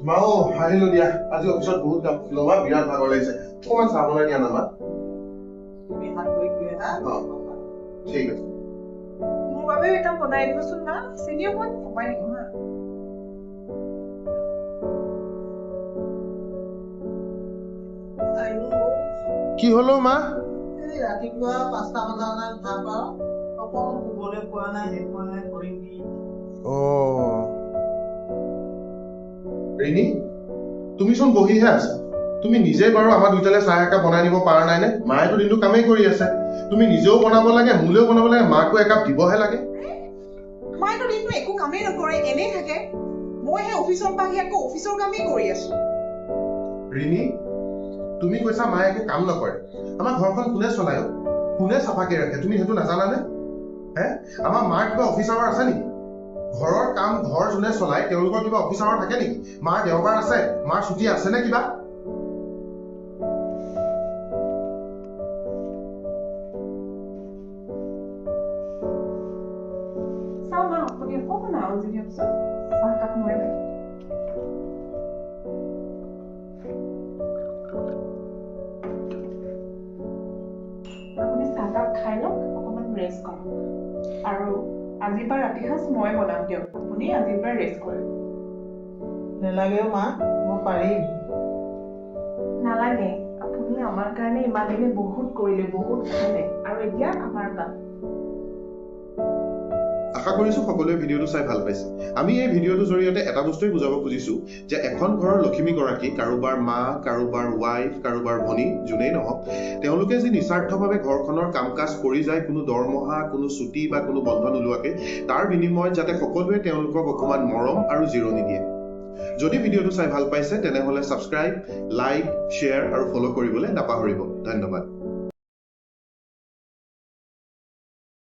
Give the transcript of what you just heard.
মাও আহিলো দিয়া, আজি অফিচত বহুত কাম আছিলে মা, বিৰাট ভাগৰ লাগিছে, অকণমান চাহ বনাই দিয়া না মা। ঠিক আছে। মোৰ বাবেও এটা বনাই দিবচোন মা, চেনি অকণমান কমাই দিব হা। কি হলো মা? ৰাতিপুৱা 5টা বজাত ভাত পাওঁ, অকণ শুবলৈ পোৱা নাই, সেইকাৰণে কৰিম। অ ৰিণী, তুমিচোন বহিহে আছা। তুমি নিজে বাৰু আমাৰ দুইটালে চাহ একাপ বনাই নিব পৰা নাই নে? মায়েতো দিনটো কামেই কৰি আছে, তুমি নিজেও বনাব লাগে, মোলেও বনাব লাগে, মাকো একাপ দিবহে লাগে। মায়েতো দিনটো একো কামেই নকৰে, এনেই থাকে। মই সেই অফিচৰ পৰা আহি আকৌ অফিচৰ কামেই কৰি আছো। ৰিণী, তুমি কৈছা মায়ে একো কাম নকৰে, আমাৰ ঘৰখন কোনে চলায়, কোনে চাফাকে ৰাখে, তুমি সেইটো নাজানানে? হে, আমাৰ মাৰ কিবা অফিচ আৱাৰ আছে নেকি? ঘৰৰ কাম ঘৰ যোনে চলায় তেওঁলোকৰ কিবা অফিচ আৱাৰ থাকে নেকি? মাৰ দেওবাৰ আছে, মাৰ ছুটি আছে নে কিবা? চাওঁ মা, আপুনি অকণমান আউজি দিয়কচোন, চাহকাপ মই বাকি। আপুনি চাহকাপ খাই লওক, অকণমান ৰেষ্ট কৰক। আৰু আজিৰ পৰা ৰাতি সাঁজ মই বনাম দিয়ক, আপুনি আজিৰ পৰা ৰেষ্ট কৰক। নেলাগেও মা, মই পাৰিম। নালাগে, আপুনি আমাৰ কাৰণে ইমান দিনে বহুত কৰিলে, বহুত খালে, আৰু এতিয়া আমাৰ কাম। আশা কৰিছো সকলোৱে ভিডিঅ'টো চাই ভাল পাইছে। আমি এই ভিডিঅ'টোৰ জৰিয়তে এটা বস্তুৱেই বুজাব খুজিছো যে এখন ঘৰৰ লখিমীগৰাকী কাৰোবাৰ মা, কাৰোবাৰ ৱাইফ, কাৰোবাৰ ভনী, যোনেই নহওক, তেওঁলোকে যি নিস্বাৰ্থভাৱে ঘৰখনৰ কাম কাজ কৰি যায়, কোনো দৰমহা, কোনো ছুটি বা কোনো বন্ধ নোলোৱাকে, তাৰ বিনিময়ত যাতে সকলোৱে তেওঁলোকক অকণমান মৰম আৰু জিৰণি দিয়ে। যদি ভিডিঅ'টো চাই ভাল পাইছে তেনেহ'লে ছাবস্ক্ৰাইব, লাইক, শ্বেয়াৰ আৰু ফ'ল' কৰিবলৈ নাপাহৰিব। ধন্যবাদ।